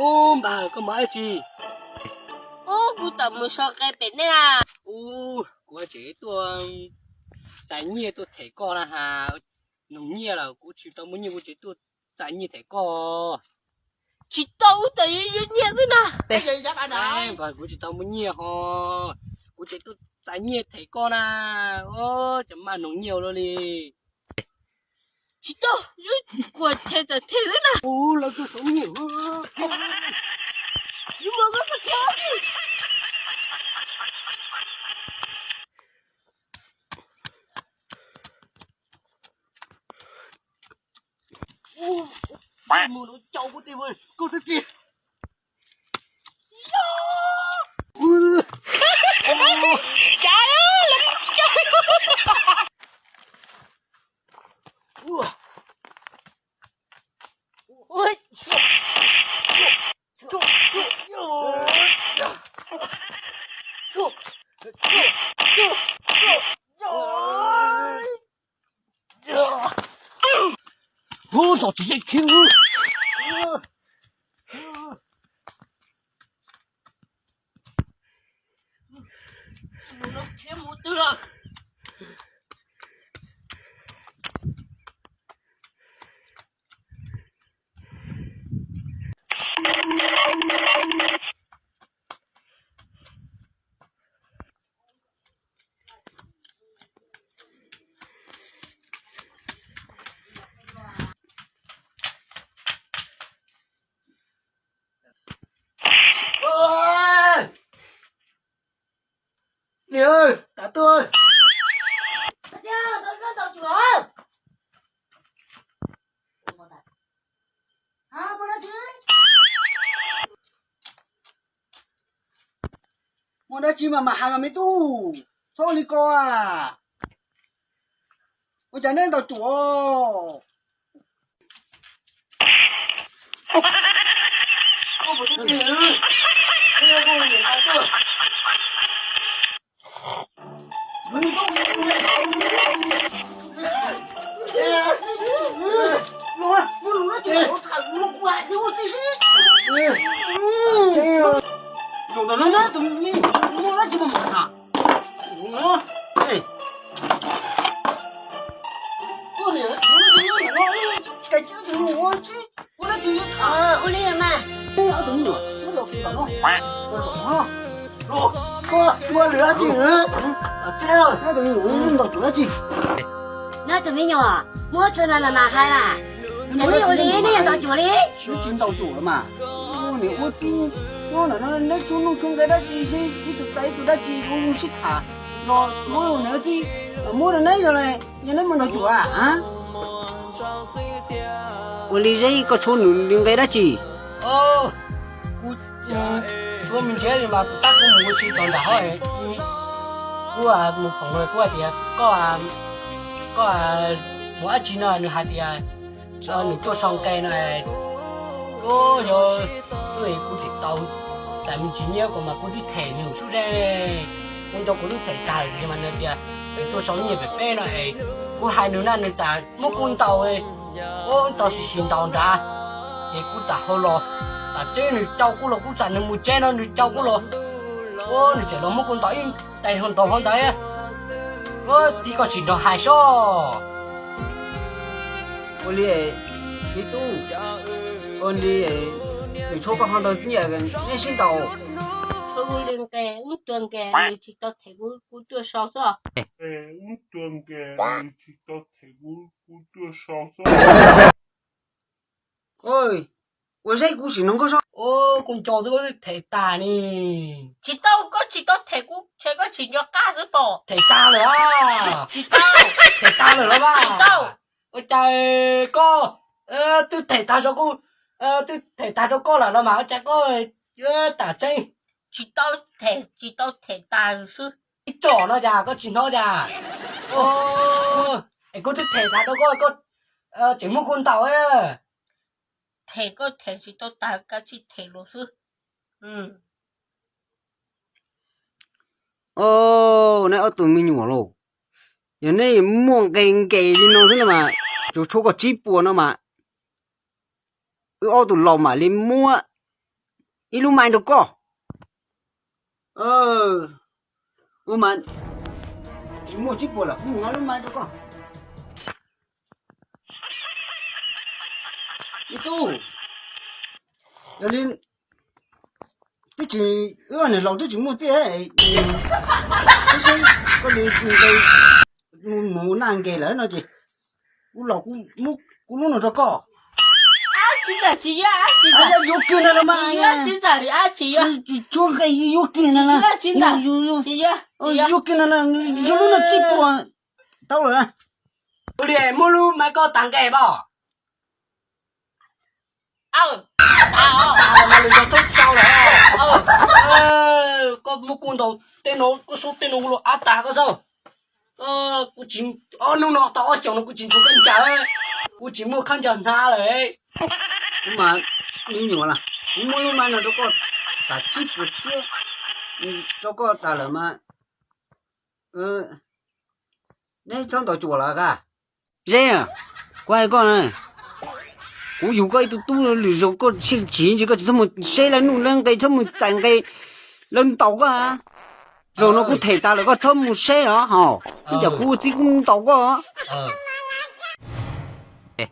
Ub, npawg, koj mus ua dab tsi? Ub, kuv tawm mus so qe pem nej na. Ub, kuv tseem tuaj txais nyiaj tuaj them koj na has. Noog nyiaj lawm, kuv tsis tau muaj nyiaj, kuv tseem tuaj txais nyiaj them koj. Tsis tau, ub, tawm yuav nyiaj xwb na. Npawg, kuv tsis tau muaj nyiaj ho, kuv tseem tuaj txais nyiaj them koj na. Ub, cov maj noog nyiaj ua luaj li. Tsis tau, yuav kuam them txawm them xwb na. Ub, lawv tuaj saum nyiaj. Yuav mus, mus caum kuv tes, koj twb tiag. Hu, tom tsis yeej khiv. Niam, txav tuaj. Muaj dab tsi mas mam hais mas me tub, txhob li ko. Ua cas neb ntaus cuam? Ua li mas. Nyob tus me nyuam, muab tso na mas hais mas, ces nej ua li nej yuav ntaus cuam li. Tsis ntaus cuam los mas, ua niam ua txiv nyob ntawm no neb tshuav nuj tshuav nqe dab tsi, ib tug txais ib tug dab tsi zoo zoo sib tham los muab rau nws txiv, muab rau neb yog li, yog neb mus ntaus cuam a? Ua li Zeb koj tshuav nws li nqe dab tsi? Kuv tshuav me ntsis li mas kuv tab kuv mus ua si tau nram hauv, kuv mus khoom no kuv hais tias koj, koj mus dab tsi no nws hais tias nws tuaj sau nqe no, yog kuv tsis tau txais me ntsis nyiaj ko mas kuv twb them nws xwb ne. Kuv nco kuv twb them tag lawm tiam sis mas nws tias nws tuaj sau nyiaj pem peb no es kuv hais nws na nws txawm muab kuv ntaus, kuv tau sim sim ntaus nrad, ces kuv txawm ho los, tam tseeb nws cau kuv los kuv txawm nws mus tsev no nws cau kuv los, nws txawm los muab kuv ntaus ib tais ho ntaus hauv ntawd. Txiv koj tsis nrog hais sob. Ua li, me tub, ua li, nws tshuav koj ho ntau nyiaj neb sib ntaus. Ua li nqe, wb tua nqe nws tsis tau them kuv, kuv tuaj sau xwb. Ua Zeb kuv sim nug koj sob. Kuv nco xwb kuv them tag ni. Tsis tau, koj tsis tau them kuv, ntshe koj tsis nco qab xwb pom. Them tag lawm a. Tsis tau. Them tag lawm los mas. Tsis tau. Ua cas koj twb them tag rau kuv, twb them tag rau koj lawm los mas ua cas koj yuav tam tseeb. Tsis tau them, tsis tau them tag xwb. Ib txoj no cas koj tsis hnov cas? Es kuv twb them tas rau koj, koj tseem muab kuv ntaus. Them koj them tsis tau tas, kav tsij them los xwb. Neb ob tug me nyuam lauj, yog neb muaj nqe nqes li no xwb no mas, tsuas tshuav koj tsib puas no mas, wb ob tug laus mam li muab ib lub mai rau koj. Ua mas tsis muaj tsib puas los kuv muab lub mai rau koj. Me tub, yog li twb tsis, wb niag laus twb tsis muaj txiaj, seb koj li nqe mus naj nqes lawm no ces kuv los kuv muab kuv lub no rau koj. Tsis ntxawm, tsis yuav, tsis ntxawm, yuav kiag ntag los mas, tsis ntxawm, tsis yuav, tsis yuav, tsis yuav, tsis yuav, yuav kiag ntag, yuav lub no tsib puas tau lawm. Ua li muab lub mai koj tas nqe pom. Lus nrog tub sau lawm. Koj muab kuv ntaus tej no, koj xub tej no kuv los ab tag koj xwb. Kuv tsis, ob hnub no tau ob xyoos no kuv tsis ntshuav koj ncaws, kuv tsis muaj khaub ncaws hnav lawm. Kuv mas me nyuam las, kuv muab lub mai no rau koj tas tsib puas txhiab, rau koj tas lawm mas neb txhob ntaus cuam los ka. Zeb, kuv hais koj na, kuv yug koj ib tug tub lwm zaus koj siab chim ntsis koj tsis txhob mus seb lawv nuj lawv nqe, txhob mus txais nqe lawv ntaus koj. Zaum no kuv them tas lawm koj txhob mus seb os hos, ib tsam kuv ua txiv kuv ntaus koj.